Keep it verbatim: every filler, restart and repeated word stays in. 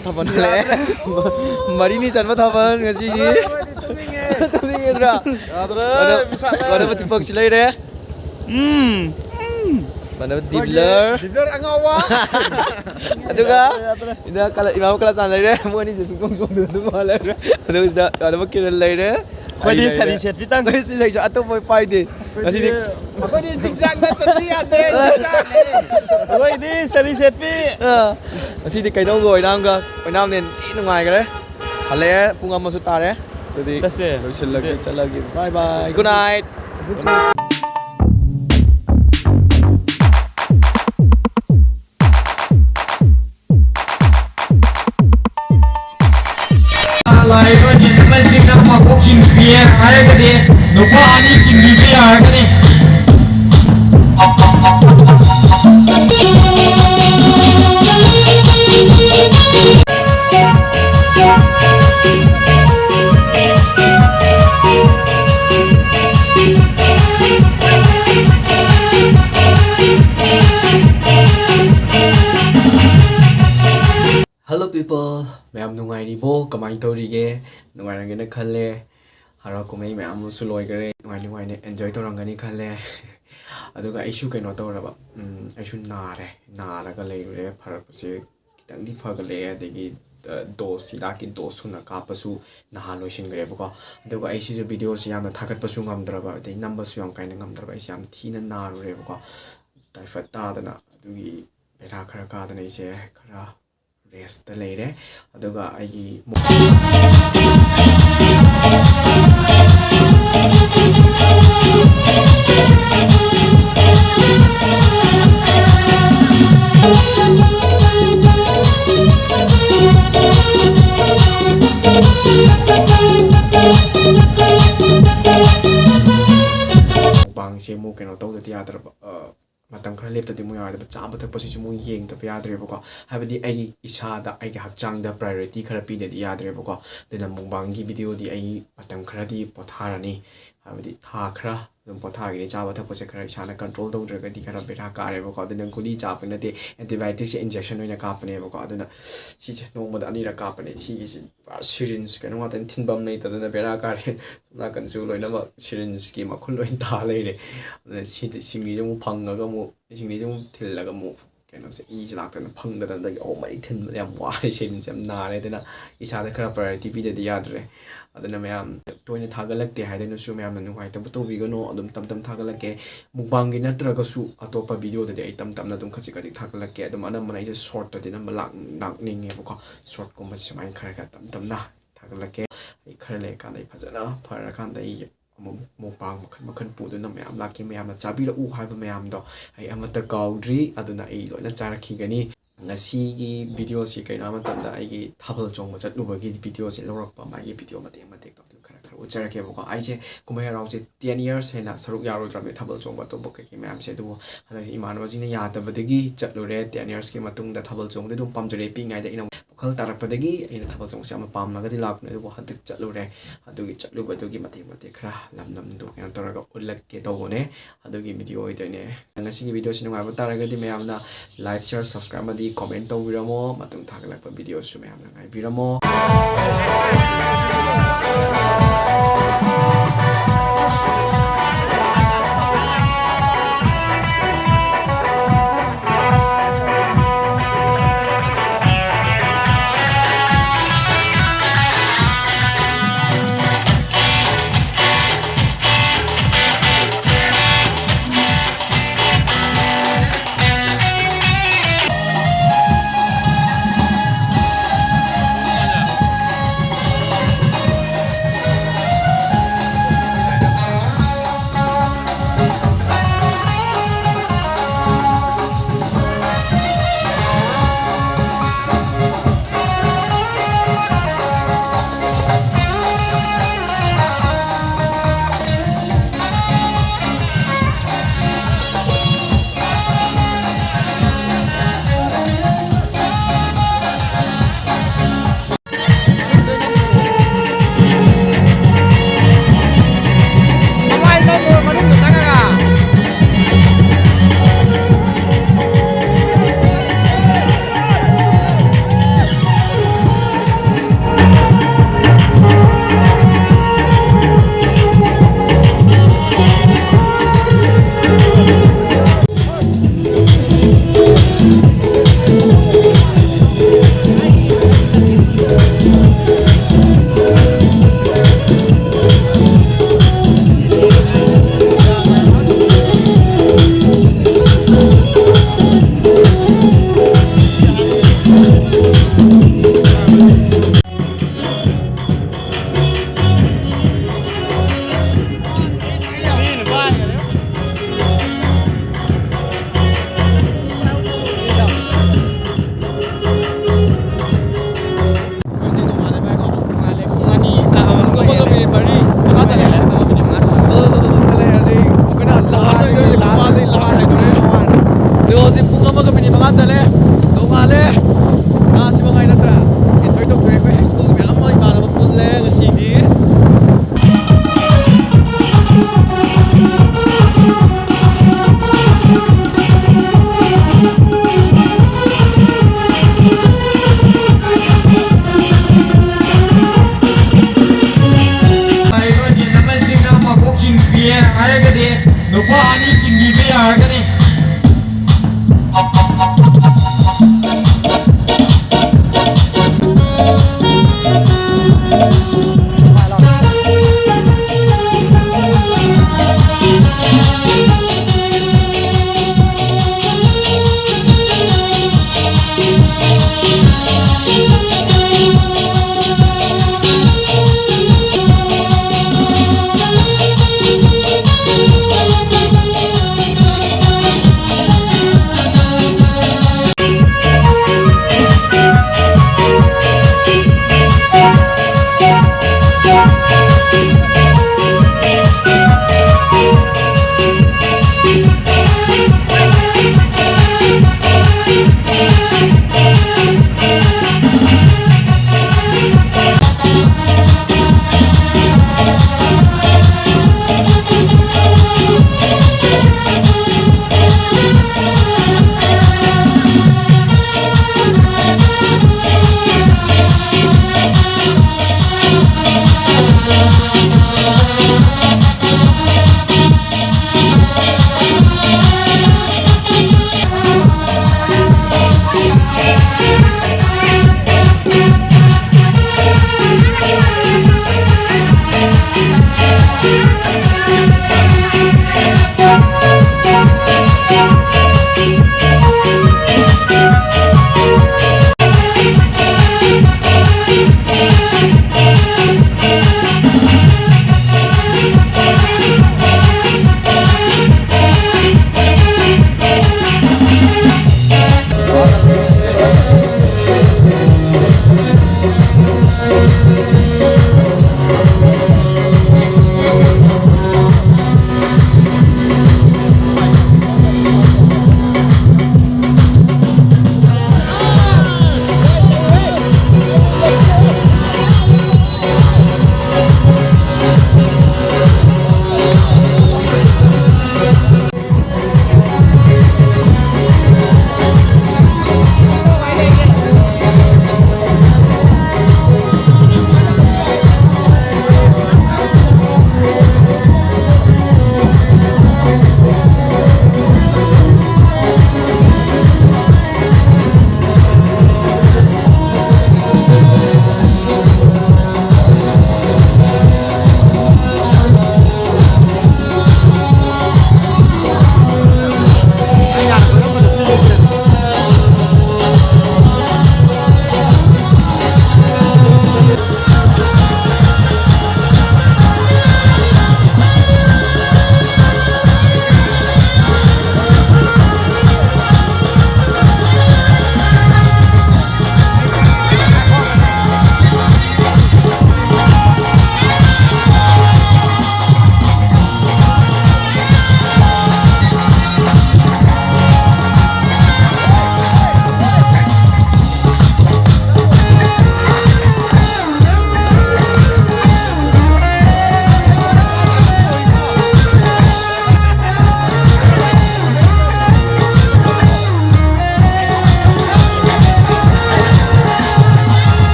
ꯊꯥꯕꯜ ꯍꯜꯂꯛꯑꯦ꯫ ꯃꯔꯤꯅꯤ ꯆꯟꯕ ꯊꯥꯕꯜ ꯉꯁꯤꯒꯤ꯫ ꯇꯨꯝꯅꯤꯡꯉꯦꯗ꯭ꯔꯥ? ꯌꯥꯗ꯭ꯔꯦ, ꯃꯥꯟꯅꯕ ꯇꯤꯄꯛꯁꯤ ꯂꯩꯔꯦ꯫ ꯎꯝ꯫ ꯃꯥꯟꯅꯕ ꯗꯤꯕꯂꯔ꯫ ꯗꯤꯕꯂꯔ ꯑꯉꯥꯎꯕ꯫ ꯑꯗꯨꯒ ꯏꯅꯥ ꯀꯂ-, ꯏꯃꯥ ꯀꯂꯥꯆꯥꯟ ꯂꯩꯔꯦ꯫ ꯃꯣꯏ ꯑꯅꯤꯁꯦ ꯁꯨꯡꯆꯣꯡ ꯆꯣꯡꯗꯅ ꯑꯗꯨꯝ ꯃꯥ ꯂꯩꯔꯦ꯫ ꯑꯗꯨꯒ ꯁꯤꯗ ꯏꯃꯥꯟꯅꯕ ꯀꯤꯔꯟ ꯂꯩꯔꯦ꯫ ꯑꯩꯈꯣꯏꯗꯤ ꯑꯩ ꯂꯩꯔꯦ꯫ ꯁꯥꯔꯤ ꯁꯦꯠꯄꯤ ꯇꯪ-, ꯑꯩꯈꯣꯏꯗꯤ ꯑꯇꯣꯞꯄ ꯄꯥꯏꯗꯦ꯫ ꯉꯁꯤꯗꯤ ꯑꯩꯈꯣꯏꯗꯤ ꯖꯤꯛꯖꯥꯛ ꯅꯠꯇꯗꯤ ꯌꯥꯗꯦ, ꯖꯤꯛꯖꯥꯛꯅꯦ꯫ ꯑꯩꯈꯣꯏꯗꯤ ꯁꯥꯔꯤ ꯁꯦꯠꯄꯤ꯫ ꯑꯥ, ꯉꯁꯤꯗꯤ ꯀꯩꯅꯧꯒ ꯑꯣꯏꯅꯥꯝꯒ, ꯑꯣꯏꯅꯥꯝꯅ ꯍꯦꯟꯅ ꯊꯤ ꯅꯨꯡꯉꯥꯏꯈ꯭ꯔꯦ꯫ ꯍꯜꯂꯛꯑꯦ, ꯄꯨꯡ ꯑꯃꯁꯨ ꯇꯥꯔꯦ꯫ ꯑꯗꯨꯗꯤ ꯆꯠꯁꯦ꯫ ꯂꯣꯏꯁꯤꯜꯂꯒꯦ, ꯑꯗꯨꯗꯤ꯫ ꯆꯠꯂꯒꯦ꯫ Bye bye, good night꯫ ꯂꯥꯛꯏꯕ ꯌꯦꯡꯕꯁꯤꯡꯅ ꯃꯀꯣꯛ ꯆꯤꯡꯕꯤꯌꯦ ꯍꯥꯏꯔꯒꯗꯤ ꯅꯨꯄꯥ ꯑꯅꯤ ꯆꯤꯡꯕꯤꯕ ꯌꯥꯔꯒꯅꯤ꯫ Hello people, ꯃꯌꯥꯝ ꯅꯨꯡꯉꯥꯏꯔꯤꯕꯣ? ꯀꯃꯥꯏꯅ ꯇꯧꯔꯤꯒꯦ? ꯅꯨꯡꯉꯥꯏꯔꯝꯒꯦꯅ ꯈꯜꯂꯦ꯫ ꯍꯔꯥꯎ ꯀꯨꯝꯍꯩ ꯃꯌꯥꯝ ꯑꯃꯁꯨ ꯂꯣꯏꯈꯔꯦ꯫ ꯅꯨꯡꯉꯥꯏ ꯅꯨꯡꯉꯥꯏꯅ enjoy ꯇꯧꯔꯝꯒꯅꯤ ꯈꯜꯂꯦ꯫ ꯑꯗꯨꯒ ꯑꯩꯁꯨ ꯀꯩꯅꯣ ꯇꯧꯔꯕ, ꯎꯝ, ꯑꯩꯁꯨ ꯅꯥꯔꯦ꯫ ꯅꯥꯔꯒ ꯂꯩꯔꯨꯔꯦ꯫ ꯐꯔꯛꯄꯁꯦ ꯈꯤꯇꯪꯗꯤ ꯐꯒꯠꯂꯛꯑꯦ꯫ ꯑꯗꯒꯤ, ꯑ, dose, ꯍꯤꯗꯥꯛꯀꯤ dose ꯁꯨꯅ ꯀꯥꯞꯄꯁꯨ ꯅꯍꯥꯟ ꯂꯣꯏꯁꯤꯟꯈ꯭ꯔꯦꯕꯀꯣ꯫ ꯑꯗꯨꯒ ꯑꯩꯁꯤꯁꯨ video ꯁꯦ ꯌꯥꯝꯅ ꯊꯥꯒꯠꯄꯁꯨ ꯉꯝꯗ꯭ꯔꯕ, ꯑꯗꯩ ꯅꯝꯕꯁꯨ ꯌꯥꯝ ꯀꯥꯏꯅ ꯉꯝꯗ꯭ꯔꯕ꯫ ꯑꯩꯁꯦ ꯌꯥꯝ ꯊꯤꯅ ꯅꯥꯔꯨꯔꯦꯕꯀꯣ꯫ Typhoid ꯇꯥꯗꯅ, ꯑꯗꯨꯒꯤ ꯕꯦꯔꯥ ꯈꯔ ꯀꯥꯗꯅ ꯑꯩꯁꯦ ꯈꯔ rest ꯇ ꯂꯩꯔꯦ꯫ ꯑꯗꯨꯒ ꯑꯩꯒꯤ mukbang ꯁꯦ ꯑꯃꯨꯛ ꯀꯩꯅꯣ ꯇꯧꯗꯗꯤ ꯌꯥꯗ꯭ꯔꯕ, ꯑ, ꯃꯇꯝ ꯈꯔ ꯂꯦꯞꯇꯗꯤ ꯑꯃꯨꯛ ꯌꯥꯔꯣꯏꯗꯕ, ꯆꯥꯕ ꯊꯛꯄꯁꯤꯁꯨ ꯑꯃꯨꯛ ꯌꯦꯡꯗꯕ ꯌꯥꯗ꯭ꯔꯦꯕꯀꯣ꯫ ꯍꯥꯏꯕꯗꯤ ꯑꯩꯒꯤ ꯏꯁꯥꯗ, ꯑꯩꯒꯤ ꯍꯛꯆꯥꯡꯗ priority ꯈꯔ ꯄꯤꯗꯗꯤ ꯌꯥꯗ꯭ꯔꯦꯕꯀꯣ꯫ ꯑꯗꯨꯅ mukbang ꯒꯤ video ꯗꯤ ꯑꯩ ꯃꯇꯝ ꯈꯔꯗꯤ ꯄꯣꯊꯥꯔꯅꯤ꯫ ꯍꯥꯏꯕꯗꯤ ꯊꯥ ꯈꯔ ꯑꯗꯨꯝ ꯄꯣꯊꯥꯈꯤꯅꯤ꯫ ꯆꯥꯕ ꯊꯛꯄꯁꯦ ꯈꯔ ꯏꯁꯥꯅ ꯀꯟꯇ꯭ꯔꯣꯜ ꯇꯧꯗ꯭ꯔꯒꯗꯤ ꯈꯔ ꯕꯦꯔꯥ ꯀꯥꯔꯦꯕꯀꯣ꯫ ꯑꯗꯨꯅ ꯒꯨꯂꯤ ꯆꯥꯕ ꯅꯠꯇꯦ, ꯑꯦꯟꯇꯤꯕꯥꯌꯣꯇꯤꯛꯁꯦ ꯏꯟꯖꯦꯛꯁꯟ ꯑꯣꯏꯅ ꯀꯥꯞꯄꯅꯦꯕꯀꯣ꯫ ꯑꯗꯨꯅ ꯁꯤꯁꯦ ꯅꯣꯡꯃꯗ ꯑꯅꯤꯔꯛ ꯀꯥꯞꯄꯅꯦ꯫ ꯁꯤꯒꯤꯁꯤ ꯄꯨꯔꯥ ꯁꯤꯔꯤꯟꯁ ꯀꯩꯅꯣ ꯉꯥꯛꯇꯅꯤ, ꯊꯤꯟꯐꯝ ꯂꯩꯇꯗꯅ ꯕꯦꯔꯥ ꯀꯥꯔꯦ꯫ ꯁꯣꯝ ꯅꯥꯀꯟꯁꯨ ꯂꯣꯏꯅꯃꯛ ꯁꯤꯔꯤꯟꯁꯀꯤ ꯃꯈꯨꯟ ꯂꯣꯏ ꯇꯥ ꯂꯩꯔꯦ꯫ ꯑꯗꯨꯅ ꯁꯤꯗꯤ ꯁꯤꯡꯂꯤꯁꯦ ꯑꯃꯨꯛ ꯐꯪꯉꯒ ꯑꯃꯨꯛ ꯁꯤꯡꯂꯤꯁꯦ ꯑꯃꯨꯛ ꯊꯤꯜꯂꯒ ꯑꯃꯨꯛ ꯀꯩꯅꯣꯁꯦ ꯏꯁꯦ ꯂꯥꯛꯇꯅ ꯐꯪꯗꯗꯅ ꯑꯗꯒꯤ ꯑꯍꯨꯝ ꯃꯔꯤ ꯊꯤꯟꯕꯗ ꯌꯥꯝ ꯋꯥꯔꯦ꯫ ꯁꯤꯔꯤꯟꯁꯦ ꯌꯥꯝ ꯅꯥꯔꯦ꯫ ꯑꯗꯨꯅ ꯏꯁꯥꯗ ꯈꯔ ꯄ꯭ꯔꯥꯏꯌꯣꯔꯤꯇꯤ ꯄꯤꯗꯗꯤ ꯌꯥꯗ꯭ꯔꯦ꯫ ꯑꯗꯨꯅ ꯃꯌꯥꯝ ꯇꯣꯏꯅ ꯊꯥꯒꯠꯂꯛꯇꯦ ꯍꯥꯏꯗꯨꯅꯁꯨ ꯃꯌꯥꯝꯅ ꯅꯨꯡꯉꯥꯏꯇꯕ ꯇꯧꯕꯤꯒꯅꯨ꯫ ꯑꯗꯨꯝ ꯇꯝ ꯇꯝ ꯊꯥꯒꯠꯂꯛꯀꯦ꯫ ꯃꯨꯛꯕꯥꯡꯒꯤ ꯅꯠꯇ꯭ꯔꯒꯁꯨ ꯑꯇꯣꯞꯄ ꯚꯤꯗꯤꯑꯣꯗꯗꯤ ꯑꯩ ꯇꯝ ꯇꯝꯅ ꯑꯗꯨꯝ ꯈꯖꯤꯛ ꯈꯖꯤꯛ ꯊꯥꯒꯠꯂꯛꯀꯦ꯫ ꯑꯗꯨꯝ ꯑꯅꯝꯕꯅ ꯑꯩꯁꯦ ꯁꯣꯔꯠꯇꯗꯤ ꯑꯅꯝꯕ ꯂꯥꯛ-, ꯂꯥꯛꯅꯤꯡꯉꯦꯕꯀꯣ꯫ ꯁꯣꯔꯠꯀꯨꯝꯕꯁꯦ ꯁꯨꯃꯥꯏꯅ ꯈꯔ ꯈꯔ ꯇꯝ ꯇꯝꯅ ꯊꯥꯒꯠꯂꯛꯀꯦ꯫ ꯑꯩ ꯈꯔ ꯂꯩꯔꯀꯥꯟꯗ ꯑꯩ ꯐꯖꯅ ꯐꯔꯀꯥꯟꯗ ꯑꯩ ꯑꯃꯨꯛ ꯃꯨꯛꯕꯥꯡ ꯃꯈꯜ ꯃꯈꯜ ꯄꯨꯗꯨꯅ ꯃꯌꯥꯝ ꯂꯥꯛꯀꯦ꯫ ꯃꯌꯥꯝꯅ ꯆꯥꯕꯤꯔꯛꯎ ꯍꯥꯏꯕ ꯃꯌꯥꯝꯗꯣ ꯑꯩ ꯑꯃꯠꯇ ꯀꯥꯎꯗ꯭ꯔꯤ꯫ ꯑꯗꯨꯅ ꯑꯩ ꯂꯣꯏꯅ ꯆꯥꯔꯛꯈꯤꯒꯅꯤ꯫ ꯉꯁꯤꯒꯤ ꯚꯤꯗꯤꯑꯣꯁꯤ ꯀꯩꯅꯣ ꯍꯥꯏꯕ ꯃꯇꯝꯗ ꯑꯩꯒꯤ ꯊꯥꯕꯜ ꯆꯣꯡꯕ ꯆꯠꯂꯨꯕꯒꯤ ꯚꯤꯗꯤꯑꯣꯁꯦ ꯂꯧꯔꯛꯄ, ꯃꯥꯒꯤ ꯚꯤꯗꯤꯑꯣ ꯃꯇꯦꯛ ꯃꯇꯦꯛꯇꯣ ꯑꯗꯨ ꯈꯔ ꯈꯔ ꯎꯠꯆꯔꯛꯀꯦꯕꯀꯣ꯫ ꯑꯩꯁꯦ ꯀꯨꯝꯍꯩ ꯍꯔꯥꯎꯁꯦ ten years ꯍꯦꯟꯅ ꯁꯔꯨꯛ ꯌꯥꯔꯨꯗ꯭ꯔꯕꯅꯤ, ꯊꯥꯕꯜ ꯆꯣꯡꯕ ꯑꯇꯣꯞꯄ ꯀꯩꯀꯩ ꯃꯌꯥꯝꯁꯦ꯫ ꯑꯗꯨꯕꯨ ꯍꯟꯗꯛꯁꯦ ꯏꯃꯥꯟꯅꯕꯁꯤꯡꯅ ꯌꯥꯗꯕꯗꯒꯤ ꯆꯠꯂꯨꯔꯦ꯫ Ten yearsꯀꯤ ꯃꯇꯨꯡꯗ ꯊꯥꯕꯜ ꯆꯣꯡꯕꯗꯤ ꯑꯗꯨꯝ ꯄꯥꯝꯖꯔꯛꯑꯦ꯫ ꯄꯤꯛꯏꯉꯩꯗ ꯑꯩꯅ ꯋꯥꯈꯜ ꯇꯥꯔꯛꯄꯗꯒꯤ ꯑꯩꯅ ꯊꯥꯕꯜ ꯆꯣꯡꯕꯁꯦ ꯌꯥꯝꯅ ꯄꯥꯝꯂꯒꯗꯤ ꯂꯥꯛꯄꯅꯦ꯫ ꯑꯗꯨꯕꯨ ꯍꯟꯗꯛ ꯆꯠꯂꯨꯔꯦ꯫ ꯑꯗꯨꯒꯤ ꯆꯠꯂꯨꯕꯗꯨꯒꯤ ꯃꯇꯦꯛ ꯃꯇꯦꯛ ꯈꯔ ꯂꯝ ꯂꯝꯗꯨ ꯀꯩꯅꯣ ꯇꯧꯔꯒ ꯎꯠꯂꯛꯀꯦ ꯇꯧꯕꯅꯦ꯫ ꯑꯗꯨꯒꯤ ꯚꯤꯗꯤꯑꯣ ꯑꯣꯏꯗꯣꯏꯅꯦ꯫ ꯉꯁꯤꯒꯤ ꯚꯤꯗꯤꯑꯣꯁꯤ ꯅꯨꯡꯉꯥꯏꯕ ꯇꯥꯔꯒꯗꯤ ꯃꯌꯥꯝꯅ like, share, subscribe ꯑꯃꯗꯤ comment ꯇꯧꯕꯤꯔꯝꯃꯣ꯫ ꯃꯇꯨꯡ ꯊꯥꯒꯠꯂꯛꯄ ꯚꯤꯗꯤꯑꯣꯁꯨ ꯃꯌꯥꯝꯅ ꯉꯥꯏꯕꯤꯔꯝꯃꯣ꯫